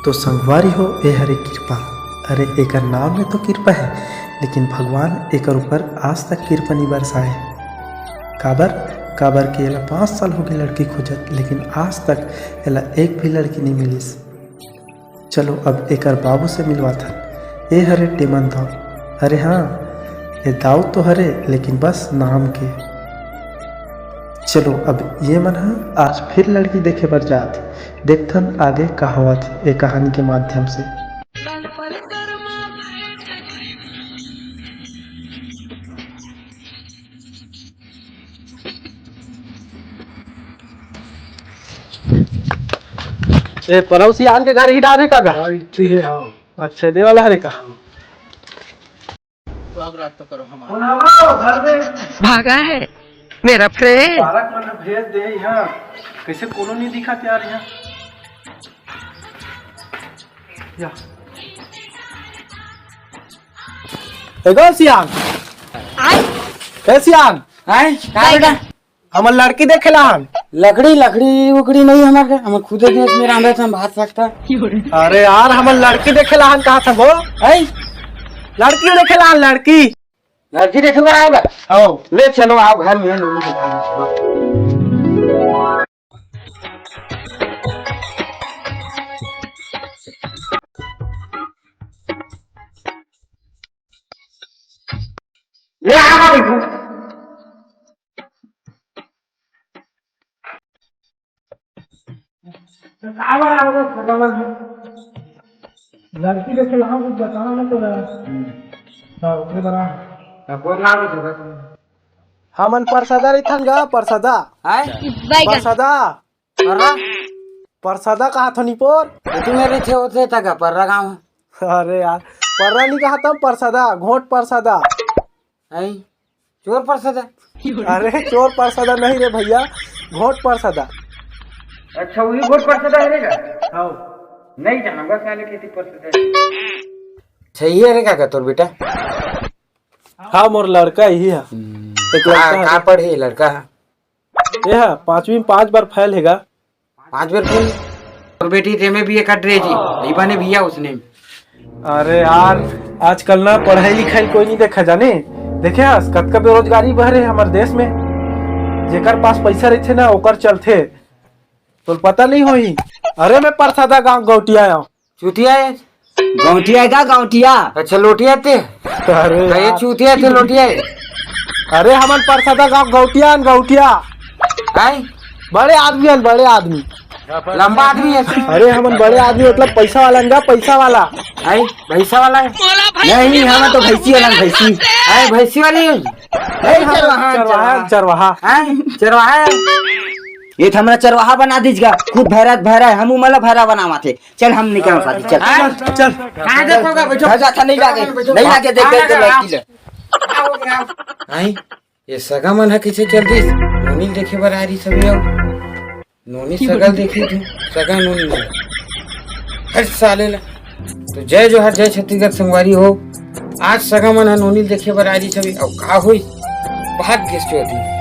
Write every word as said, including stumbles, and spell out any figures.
तो संगवारी हो, ए हरे किरपा। अरे, एकर नाम में तो किरपा हे, लेकिन भगवान एकर ऊपर आज तक किरपा नइ बरसाए। काबर? काबर कि एला पाँच साल होगे लड़की खोजत, लेकिन आज तक एला एक भी लड़की नइ मिलिस। चलो, अब एकर बाबू से मिलवाथन। ए हरे टेमन दाऊ। अरे हाँ, ए दाऊ तो हरे, लेकिन बस नाम के। चलो, अब ये मन ह आज फिर लड़की देखे बर जात। देखथन आगे का होवत ए कहानी के माध्यम से। ए, पड़ोसी आन के गाड़ी ही डारे का गा? हाँ, इतनी है, हाँ। अच्छा, दे वाला हरे का? भागा है मेरा फ्रेंड। पारक मन भेज दे यहाँ, कैसे कोनो नहीं दिखा यार यहाँ। या। एगो सियान। आय। ए सियान। आय, का बेटा? हमर लड़की देखे ला हन। लकड़ी, लकड़ी उकड़ी नहीं हमर के, हमर खुदे गैस में रांधत हम भात सकता। अरे यार, हमर लड़की देखे ला हन, कहा था वो? ऐ? लड़की देखे ला हन, लड़की। लड़की देखे बर आए बर? हो। ले चलो, आओ घर में, लोगों के घर में। ले आ, आ, आ। लड़की देखे ला, कुछ बताना ना तोरा। हाँ, ओकरे बना। हमन परसदा रहिथन गा, परसदा। हैं? बैगन। परसदा। परसदा कहा थो निपोर? तू मेरे थे होते तक पर्रा गाँव। अरे यार, पर्रा नहीं कहा था, परसदा, घोट परसदा। हैं? चोर परसदा? अरे, चोर परसदा नहीं रे भैया, घोट परसदा। अच्छा, वही घोट परसदा है रे का? हाँ। नहीं जाना बस, साले खेती परसदा। सही है रे काका तोर बेटा? हाँ, मोर लड़का ही है। हम्म। एक लड़का का, है। का पढ़े लड़का? ये है, पांचवी में पांच बार फेल हेगा। पांच बार फेल? और बेटी तेमे भी एक ड्रेस ही, नहीं बने भैया उसने। अरे यार, आजकल ना पढ़ाई लिखाई कोई नहीं देखा जाने। देखे हस, कतका बेरोजगारी बढ़ रहे हमर देश में। जेकर पास पैसा रहिथे ना, ओकर चलथे। तोर पता नहीं होही। अरे, मैं परसादा गांव गौटिया आया हूँ। चूतिया है? गौटिया है का गौटिया? अच्छा, लोटिया ते? अरे तो ये यार। चूतिया है, ते लोटिया है? अरे, हमन परसादा गांव गौटिया हन, गौटिया। हैं? बड़े आदमी हन, बड़े आदमी। लंबा आदमी है। अरे, हमन बड़े आदमी, मतलब पैसा वाला हन गा, पैसा वाला। हैं? भैंसा वाला है? नहीं, हमन तो भैंसी वाला, भैंसी। हैं, भैंसी वाली है? नहीं, चरवाहा, चरवाहा, चरवाहा। चरवाहा। हैं? चरवाहा है? ये तो हमरा चरवाहा बना दीजिएगा। खुद भैरा, भैरा है, हम उमला भैरा बनावा थे। चल, हम निकल शादी, चल। हाँ, चल। कहाँ देखोगा, बैठो। जा, जा, नहीं लागे, नहीं लागे, देख, देख, देख, लड़की ले। क्या हो गया? आई, ये सगा मन ह कइसे चल दिस? नोनी ल देखे बर आ रही सभी अउ। नोनी सगा ल देखी तू, सगा नोनी ल। हट साले ला। तो जय जोहार, जय छत्तीसगढ़ संगवारी हो। आज सगा मन ह नोनी ल देखे बर आ रही सभी, अउ का होई? भाग गेस चोदी।